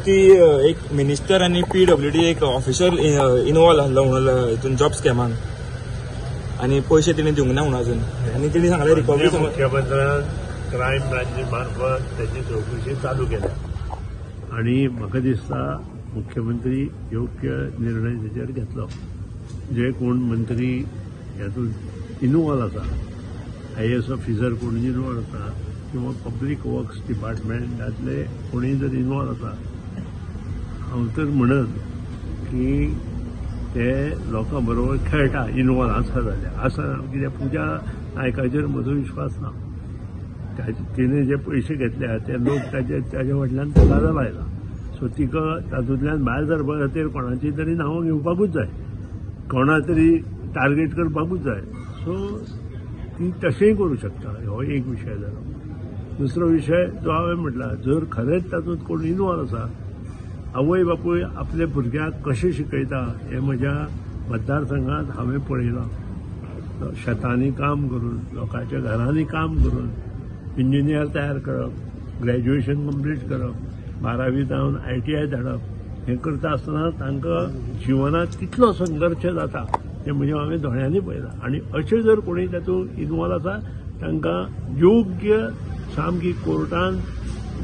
की एक मिनिस्टर आनी पीडब्ल्यूडी एक ऑफिसर इन्वॉल्व आसलो म्हणून हितून जॉब स्कॅमान आनी पयशे तिणें दिवंक ना म्हणून अजून आनी तिणें सांगलें रिकवरी. मुख्यमंत्र्यान क्रायम ब्रांची मार्फत त्याची चौकशी चालू केल्या आणि म्हाका दिसता मुख्यमंत्री योग्य निर्णय तेचेर घेतलो. जे कोण मंत्री हातूंत इनवॉल्व आसा, आयएएस ऑफिसर कोण इनवॉल्व आसा किंवा पब्लीक वर्क्स डिपार्टमेंटांतले कोणूय जर इनवॉल्व आसा, हांव तर म्हणत की ते लोकां बरोबर खेळटा इनवॉल्व आसा जाल्यार आसा. कित्याक पुजा नायकाचेर म्हजो विश्वास ना. तिणें जे पयशे घेतल्या ते लोक ताजे फाटल्यान तकादा लायला. सो तिका तातूंतल्यान भायर सरपा खातीर कोणाची तरी नांवां घेवपाकूच जाय, कोणा तरी टार्गेट करपाकूच जाय. सो ती तशेंय करूं शकता. हो एक विशय जालो. दुसरो विशय जो हांवें म्हटला, जर खरेंच तातूंत कोण इनवॉल्व आसा, आवय बापूय आपल्या भुरग्याक कशें शिकयता हें म्हज्या मतदारसंघात हांवें पळयलां. शेतांनी काम करून, लोकांच्या घरांनी काम करून इंजिनियर तयार करप, ग्रॅज्युएशन कंप्लीट करप, 12वी जावन ITI धाडप, हें करता आसतना तांकां जिवनांत कितलो संघर्श जाता तें म्हणजे हांवें दोळ्यांनी पळयलां. आनी अशें जर कोणूय तातूंत इनवॉल्व आसा तांकां योग्य सामकी कोर्टान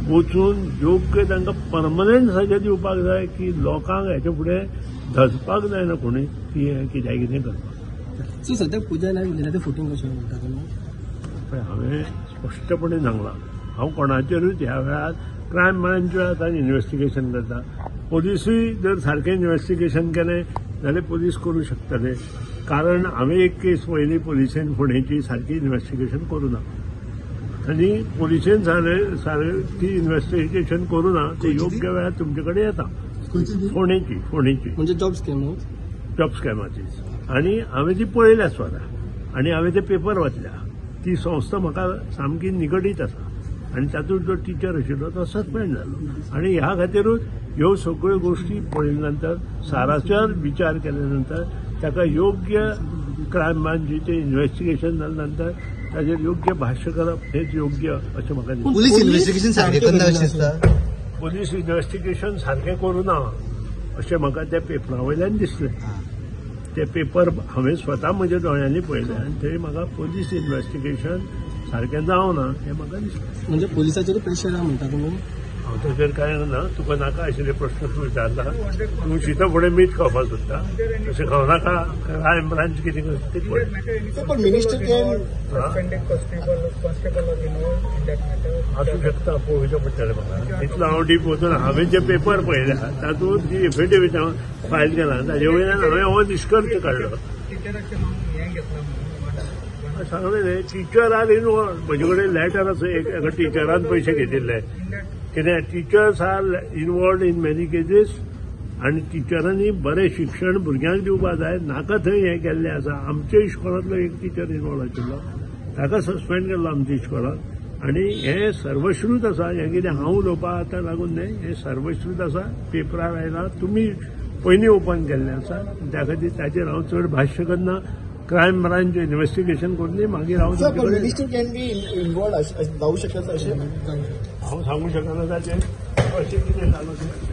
वचून योग्य तांकां परमनंट सजा दिवपाक जाय की लोकांक हेच्या फुडें धजपाक जायना कोणूय की हें कित्याक कितें करपाक. सो सद्याक पुजा नायक उलयता तें फुटींग कशें म्हणटा तुमी? पळय, हांवें स्पश्टपणे सांगलां, हांव कोणाचेरूच ह्या वेळार क्रायम ब्रांच आतां इन्वेस्टिगेशन करता. पोलिसूय जर सारकें इन्वेस्टिगेशन केलें जाल्यार पोलीस करूं शकतले. कारण हांवें एक केस पळयली पोलिसेन फोंडेची सारकी इन्वेस्टिगेशन करूं ना आनी पोलिसेन सारकी इन्वेस्टिगेशन करूं ना ते योग्य वेळार तुमचे कडेन येता. फोंडेची फोंडेची म्हणजे जॉब स्कॅम, जॉब स्कॅमाची. आनी हांवें ती पळयल्या स्वता आनी हांवें ते पेपर वाचल्या. ती संस्था म्हाका सामकी निगडीत आसा आनी तातूंत जो टिचर आशिल्लो तो सस्पेंड जालो. आनी ह्या खातीरूच ह्यो सगळ्यो गोश्टी पळयल्या नंतर साराचेर विचार केल्या नंतर ताका योग्य क्रायम ब्रांचीचें इन्वेस्टिगेशन जाल्या नंतर ताजेर योग्य भाश्य करप हेच योग्य अशें म्हाका दिसता. पुलीस इन्वेस्टिगेशन सारकें करना अशें दिसता? पुलीस इन्वेस्टिगेशन सारकें करूं ना अशें म्हाका त्या पेपरा वयल्यान दिसलें. ते पेपर हांवें स्वता म्हज्या दोळ्यांनी पळयले आनी थंय म्हाका पुलीस इन्वेस्टिगेशन सारकें जावना हें म्हाका दिसलें. म्हणजे पोलिसाचेर प्रेशर आहा म्हणटा तुमी? हांव ताचेर कांय ना. तुका नाका आशिल्ले प्रश्न तूं विचारता. तूं शिता फुडें मीठ खावपाक सोदता, तशें खावं नाका. क्रायम ब्रांच कितें करता तें पळय. पण मिनिस्टर आसूं शकता, पळोवचें पडटलें म्हाका. इतलो हांव डीप वचून हांवें जे पेपर पळयल्या तातूंत जी एफिडेवीट हांव फायल केला ताजे वयल्यान हांवें हो निश्कर्श काडलो. सांगलें न्ही, टिचर आर इनवॉल्व. म्हजे कडेन लॅटर आसा एका टिचरान पयशे घेतिल्ले. कितें teachers are involved in many cases आनी टिचरांनी बरें शिक्षण भुरग्यांक दिवपाक जाय. नाका थंय हें केल्लें आसा. आमच्या इश्कोलांतलो एक टिचर इनवॉल्व आशिल्लो, ताका सस्पेंड केल्लो आमच्या इश्कोलांत. आनी हें सर्वश्रूत आसा. हें कितें हांव उलोवपाक आतां लागून न्हय, हें सर्वश्रूत आसा. पेपरार आयलां, तुमी पयलीं ओपन केल्लें आसा. त्या खातीर ताचेर हांव चड भाश्य करना. क्रायम ब्रांच इन्वेस्टिगेशन करून मागीर हांव मिनिस्टर can be involved जावं शकता अशें हांव सांगू शकना ताचेर अशें कितें जालां तें.